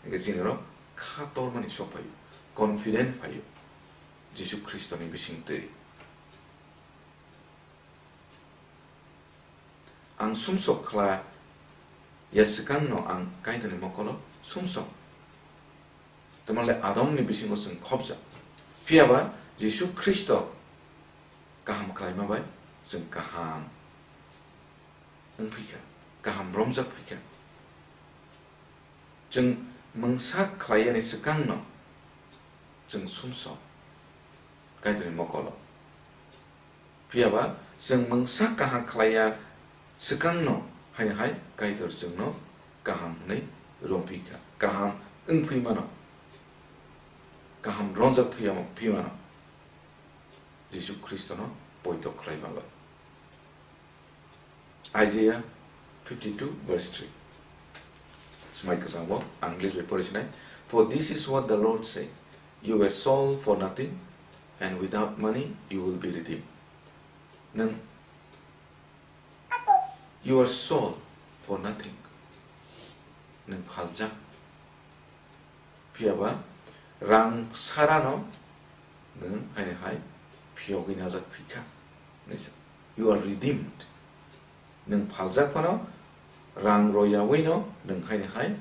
hwnkhe chini oro kha tormani sok phaio, confident phaio Jisu Khristoni bisingtwi. Ang sumsok khlai ya swkangno ang Kaitorni mokolo sumsok. Tamale Adamni bisingo chwng khopjak. Phiya ba Jisu Khristo kaham khlaima bai chwng kaham wng phi kha, kaham romjak phi kha. Chwng mungsa khlai yani swkangno chwng sumsok Kaitorni mokolo. Phiya ba chwng mungsa kaham khlai ya swkangno haino hai Kaitor chwngno kaham hwnwi rom phi kha, kaham wng phi mano, kaham romjak phi ya-, phi mano. Jisu Khristono poito khlai ma bai. Isaiah fifty-two verse three. Swmai kwchango ang English bai pori sinai. "For this is what the Lord said, you were sold for nothing, and without money you will be redeemed." Nwng, you are sold for nothing. Nwng phaljak. Phiya ba rang sarano nwng haini hai phiyogwi najak phi kha. You are redeemed. Nwng phaljak phano rang royawino nwng haini hai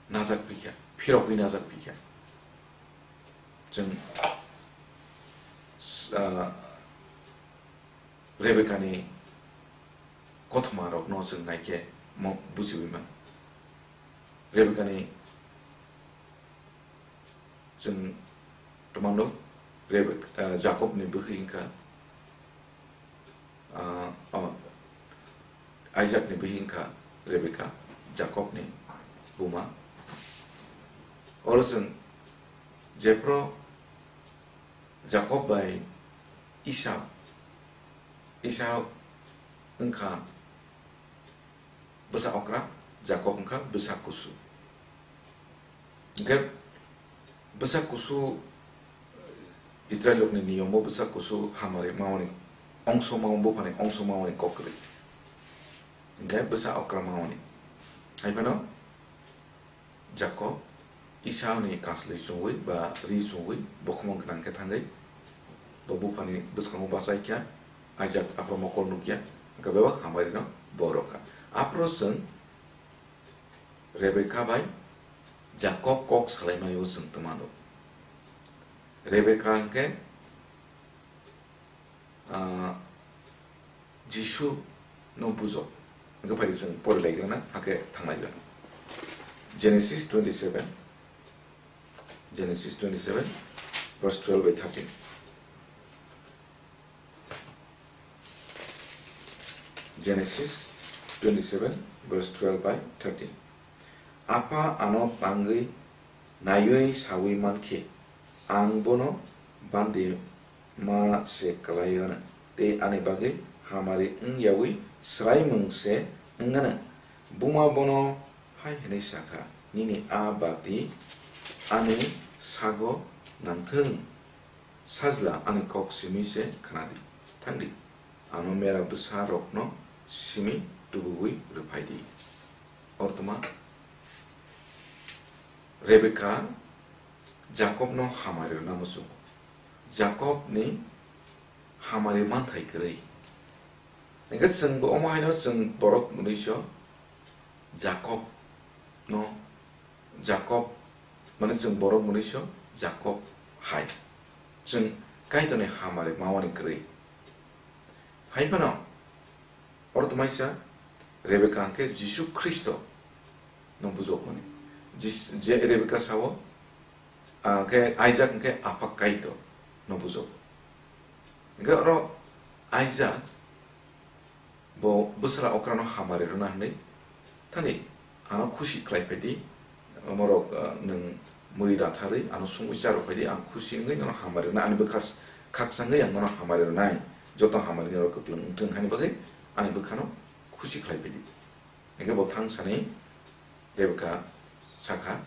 najak phi kha, phirogwi najak phi kha. Chwng, ah, Rebekani kothoma rokno chwng naikhe mo bujiwi man. Rebekani chwng twmano Rebek-, ah, Jakobni bwkhwi wngkha, ah, oh, Isaakni bwkhwi wngkha Rebeka, Jakobni buma. Oro chwng jephru Jakob bai Esau, Esau wngkha bwsa okra, Jakob wngkha bwsa kusu. Hwnkhe bwsa kusu, Israel rokni niyom o bwsa kusu hamari mamani ongso mamani, buphani ongso mamani kok kwrwi. Hwnkhe bwsa okra mamani. Haiphano Jakob Esauni kaslwi chungwi ba ri chungwi bokhomong gwnang khe thangwi bo buphani bwskango bachai kha, Isaac aphuru mokol nukya, hwnkhe bebak hamari no bo rwkha. Aphuru chwng Rebeka bai Jakob kok salaimani o chwng twmano. Rebeka hwnkhe ah, Jisu no bujok. Hwnkhe phai chwng pori lai gana, hakhe thanglai gana. Genesis twenty-seven, Genesis twenty-seven, verse twelve by thirteen. Genesis twenty-seven, verse twelve by thirteen. Apha ano tangwi naiwi sawi mankhe, ang bono bandi ma se kwlai anw, tei ani bagwi hamari wng yawi swraimung se wng anw. Buma bono hai hwnwi sa kha, "Nini a bati ani sago nangthung, Sajla ani kok simi se khna di. Thang di, ano mera bwsa rokno simi tubugwi rwphai di. Ortoma Rebeka Jakobno hamari rwna muchungo. Jakobni hamari manthai kwrwi. Hingke chwngbo omo haino chwng borok mwnwiso Jakobno, Jakob, mane chwng borok mwnwiso Jakob hai. Chwng Kaitorni hamari mawani kwrwi. Hai phano, oro tongmaisa Rebeka hwnkhe Jisu Khristo no bujokmani. Jis-, je Rebeka sao, ah, hwnkhe Isaac hwnkhe Apha Kaitor no bujogo. Hwnkhe oro Isaac bo bwsra okrano hamari rwna hwnwi thani ano khusi khlai phaidi, omorok, ah, nwng mui ratharwi ano sungwi charwk phaidi, ang khusi wngwi nono hamari rwnai, ani bwkha s-, khakchangwi ang nono hamari rwnai, joto hamari norok kwplwng wngthwng hani bagwi ani bwkhano khusi khlai phaidi. Hingke bo thang sani Rebeka sakha,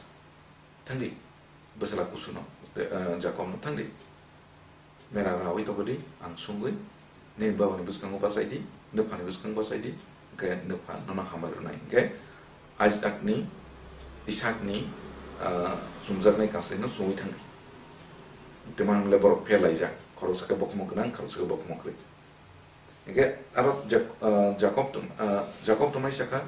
"Thangdi, bwsala kusuno, eh, Jakobno thangdi. Mera rawi tongodi, ang sungwi, nini babani bwskango bachaidi, nwphani bwskango bachaidi, hingke nwpha nono hambai rwnai." Hingke Isaakni, Isaakni, ah, chumjaknai kasaino chumwi thangdi. Twmani hwnle borok pher laijak, khoroksa khe bokhorok gwnang, khoroksa khe bokhorok kwrwi. Hingke aro Jak-, ah, Jakob tong-, ah, Jakob tongmani sakha,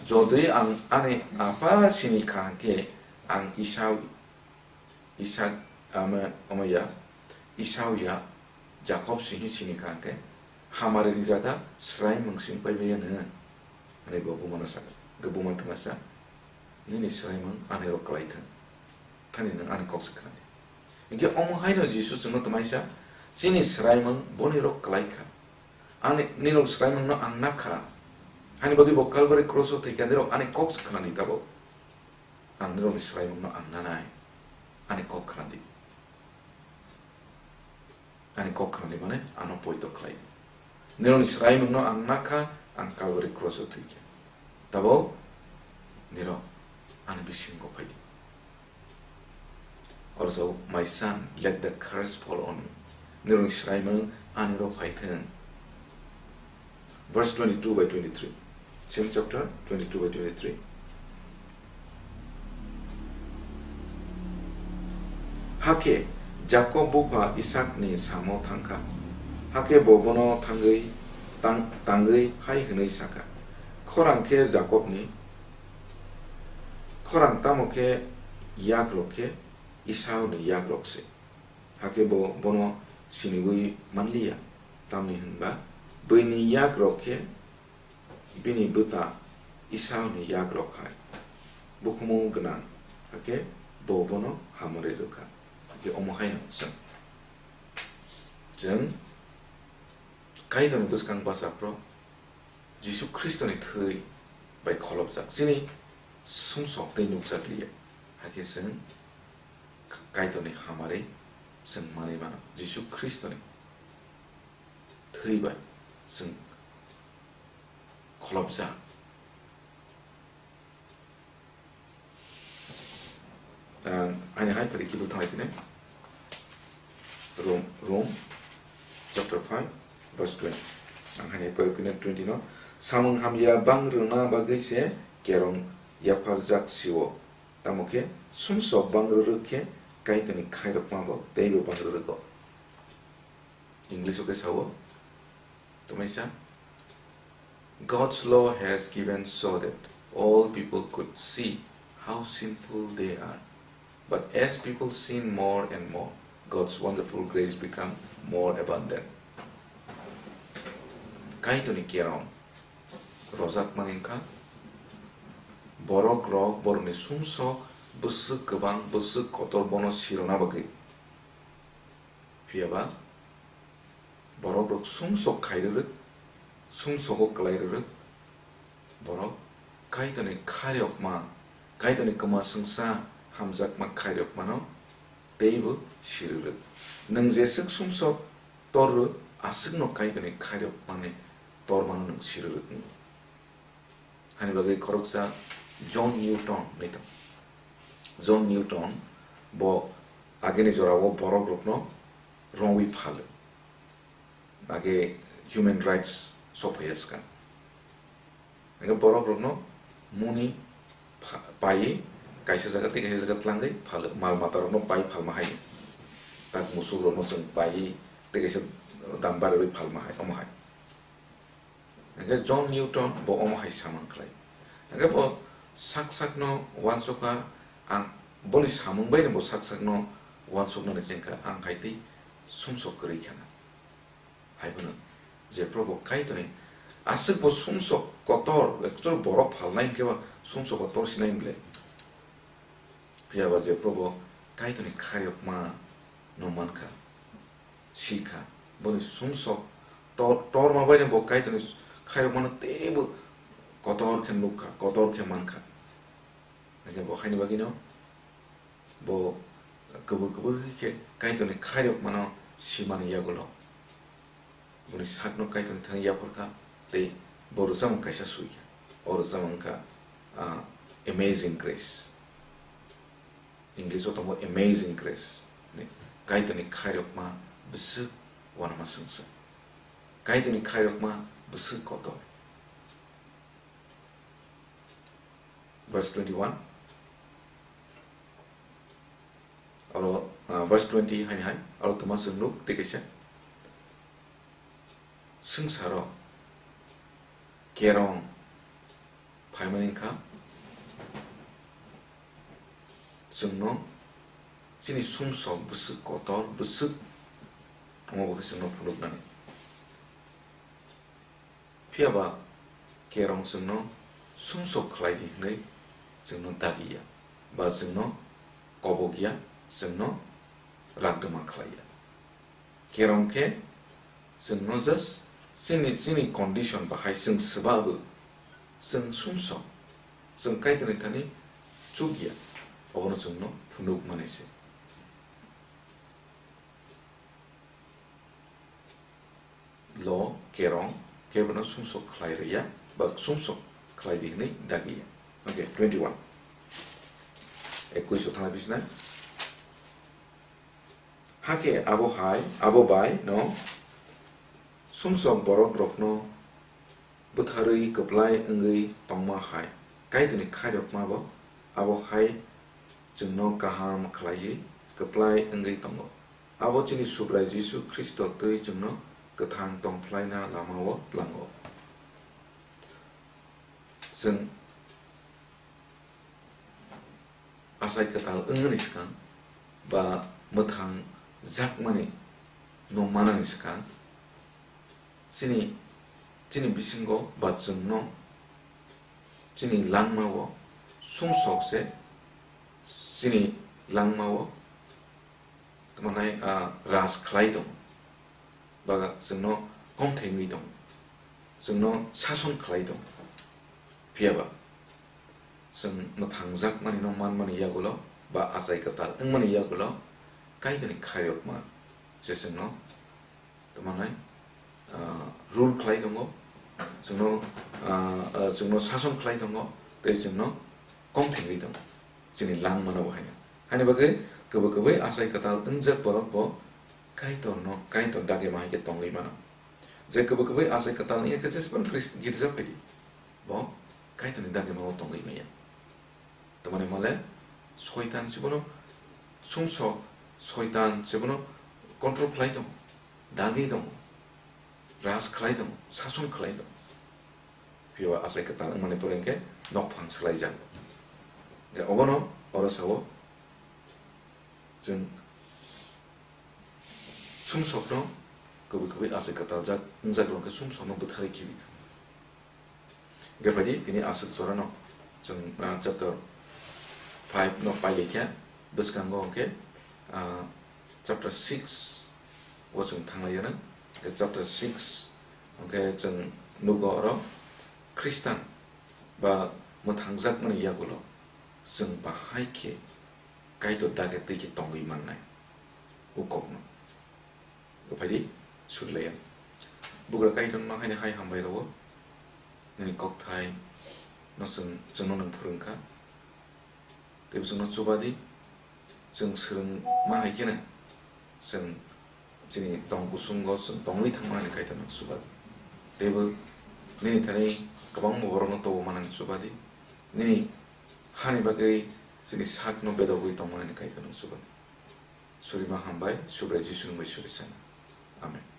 "Jodi ang ani apha sini kha hingke ang Isau, Isak, ama, ama ya, Isau ya, Jakob sihi sini kha hingke hamari ni jaga srai mungsing pai baya nw," hwnwi bo bumano sakha. Hingke buma tongma sa, "Nini srai mung ani rok kwlai thung." Thani nwng ani kok se khna di. Hingke omo haino Jisu chwngno tongmani sa, "Chini swraimung boni rok kwlai kha. Ani, nini rok swraimung no ang na kha. Hani bagwi bo Calvary cross o thwi kha, nini rok ani kok se khna di tabuk. Ang nini rokni swraimung no ang nanai. Ani kok khna di." Ani kok khna di mane ano poito khlai di. Nirokni swraimung no ang nakha, ang Calvary cross o thwi kha. Tabo nirok ani bisingo phai di. Also, "My son, let the curse fall on me." Nirokni swraimung ani rok phai thung. Verse twenty-two by twenty-three. Same chapter, twenty-two by twenty-three. Hakhe Jakob bupha Isakni samo thangkha. Hakhe bo bono thangwi tang-, tangwi hai hwnwi sakha, "Khorang khe Jakobni, khorang tamo khe yakrok khe Isauni yakrok se." Hakhe bo bono siniwi manliya, tamni hwnba bwini yakrok khe bini bwta Isauni yakrok hai bukhumung gwnang, hakhe bo bono hamari rwkha. Hakhe omo haino chwng, chwng Kaitorni bwskang bachaprok Jisu Khristoni thwi bai kholopjak, chini sumsok tei nukjak liya. Hakhe chwng Kaitorni hamari chwng manwi mano. Jisu Khristoni thwi bai chwng kholopjak. Ah, ani hai phari kibu thanglai phine. Rom, Rom chapter five, verse twenty. Ang hai phari phine twenty no. Samung hamya bang rwna bagwi se kerong yapharjak sio. Tamo khe sumsok bang rwrwk khe Kaitorni khairokma bo teibo bang rwrwgo. English o khe sao, tongmani sa, "God's law has given so that all people could see how sinful they are. But as people sin more and more, God's wonderful grace become more abundant." Kaitorni kerong rojak mani wngkha, borok rok borokni sumsok bwswk kwbang, bwswk kotor bono sirona bagwi. Phiya ba borok rok sumsok khai rwrwk, sumsogo kwlai rwrwk, borok Kaitorni khairokma, Kaitorni kwma swngsa hamjakma khairokmano teibo si rwrwk. Nwng jeswk sumsok tor rw, aswkno Kaitorni khairokmani tormano nwng si rwrwk wngo. Hani bagwi khoroksa John Newton hwnwi tong. John Newton bo Agini jorao borok rokno rongwi phalo. Age human rights sophaiya swkang. Age borok rokno muni pha-, paiwi kaisa jaga tei kaisa jaga tlangwi phalo. Mal mata rokno pai phalma hai. Tak musuk rokno chwng paiwi tei kaisa dam barwi phalma hai, omo hai. Hingke John Newton bo omo hai samung khlai. Hingke bo sak sakno uansukha, ang boni samung bai bo sak sakno uansuknani chengkha, ang hai tei sumsok kwrwi khana. Hai phano je Probo Kaitorni aswk bo sumsok kotor, ekchor borok phalnai hingke bo sumsok kotor sinai bwle. Phiya ba je Probo Kaitorni khairokma no mankha, sikha, boni sumsok tor-, torma bai bo Kaitorni khairokmano teibo kotor khe nukha, kotor khe mankha. Hingke bo haini bagwino bo kubui kubui khe Kaitorni khairokmano simani yagulo. Boni sakno Kaitorni thani yapharkha tei bo rwchapmung kaisa suikha. O rwchapmung wngkha, ah, Amazing Grace. English-o tongo Amazing Grace. Ni Kaitorni khairokma bwswk uanama swngsa. Kaitorni khairokma bwswk kotor. Verse twenty-one. Oro, ah, verse twenty haini hai, oro twma chwng nuk tei kaisa. Swngcharo kerong phaimani wngkha, chwngno chini sumsok bwswk kotor, bwswk omo bo khe chwngno phunuknani. Phiya ba kerong chwngno sumsok khlai di hwnwi chwngno dagiya, ba chwngno kobokya, chwngno rakduma khlaiya. Kerong khe chwngno just chini, chini condition bahai chwng swbabo, chwng sumsok, chwng Kaitorni thani chukya, obono chwngno phunukmani se. Lo kerong kebono sumsok khlai rwya, ba sumsok khlai di hwnwi dagiya. Okay, twenty-one. Ekkuiso thana bisna. Hakhe abo hai, abo bai no sumsok borok rokno bwtharwi kwplai wngwi tongma hai Kaitorni khairokma bo abo hai chwngno kaham khlaiwi kwplai wngwi tongo. Abo chini Subrai Jisu Khristo twi chwngno kwthang tongphlaina lamao tlango. Chwng achai kwtal wngmani swkang ba mwthang jakmani no manani swkang, chini, chini bisingo ba chwngno chini langmao sumsok se chini langmao tamo nai, ah, ras khlai tongo, ba chwngno komthengwi tongo, chwngno sason khlai tongo. Phiya ba chwng mwthangjakmani no manmani yagulo ba achai kwtal wngmani yagulo Kaitorni khairokma se chwngno tamo nai, ah, rule khlai tongo, chwngno, ah, ah, chwngno sason khlai tongo, tei chwngno komthengwi tongo, chini langmano bo haino. Haini bagwi kwbwi kwbwi achai kwtal wngjak borok bo Kaitorno, Kaitor dagima hai khe tongwi mano. Je kwbwi kwbwi achai kwtal wngya khe jesbon Khris-, girja phaidi, bo Kaitorni dagimao tongwi maya. Tamani male soitan se bono sumsok, soitan se bono control khlai tongo, dagi tongo, ras khlai tongo, sason khlai tongo. Phiya achai kwtal wngmani pore hwnkhe nokphang swlaijago. Hwnkhe obono oro sao chwng sumsokno kwbwi kwbwi achai kwtaljak wngjak rok hwnkhe sumsokno bwtharwi khibi kha. Hwnkhe phaidi tini aswk jorano chwng, ah, chapter five no pailikha, bwskango hwnkhe, ah, chapter six o chwng thanglaiya na, hwnkhe chapter six hwnkhe chwng nugo oro Khristan ba mwthangjakmani yagulo chwng bahai khe Kaitor dage twi khe tongwi mannai o kokno. Phaidi, surilayan. Bugra Kaitorno haini hai hambai rwo, nini kokthai no chwng, chwngno nwng phwrwngkha. Tei chwngno chubadi, Chwng swrwngma hai kheno chwng chini tong kusungo chwng tongwi thangmani Kaitorno chuba di. Teibo nini thani kwbangma borokno tobo manani chuba di. Nini hani bagwi chini sakno bedogwi tongmani Kaitorno chuba di. Surima hambai, Subrai Jisuni bai suri sana. Amen.